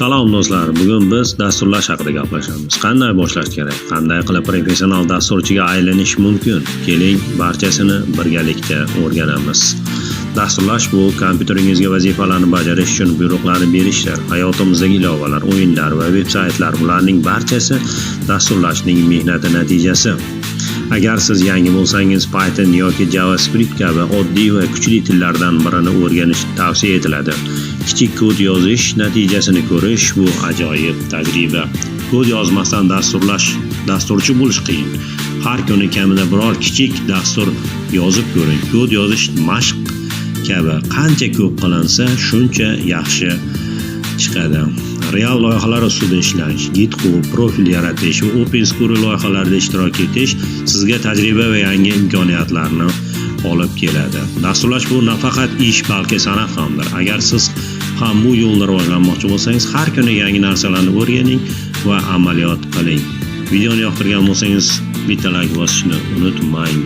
Salom, do'stlar. Bugun biz dasturlash haqida gaplashamiz. Qanday boshlash kerak? Qanday qilib professional dasturchiga aylanish mumkin? Keling, barchasini birgalikda o'rganamiz. Dasturlash bu kompyuteringizga vazifalarni bajarish uchun buyruqlarni berishdir. Hayotimizdagi ilovalar, o'yinlar va veb-saytlar, bularning barchasi dasturlashning mehnati natijasi. Agar siz yangi bo'lsangiz, Python yoki JavaScript kabi oddiy va kuchli tillardan birini o'rganish tavsiya etiladi. Kichik kod yozish, natijasini ko'rish bu ajoyib tajriba. Kod yozmasdan dasturchi bo'lish qiyin. Har kuni kamida biror kichik dastur yozib ko'ring. Kod yozish mashq kabi, qancha ko'p qilinsa, shuncha yaxshi chiqadi. Real loyihalar ustida ishlash, GitHub profil yaratish va open source loyihalarida ishtirok etish sizga tajriba va yangi imkoniyatlarni olib keladi. Dasturlash bu nafaqat ish, balki san'at hamdir. Agar siz ham bu yo'lda rivojlanmoqchi bo'lsangiz, har kuni yangi narsalarni o'rganing va amaliyot qiling. Videoni yoqtirgan bo'lsangiz, bitta like bosishni unutmang.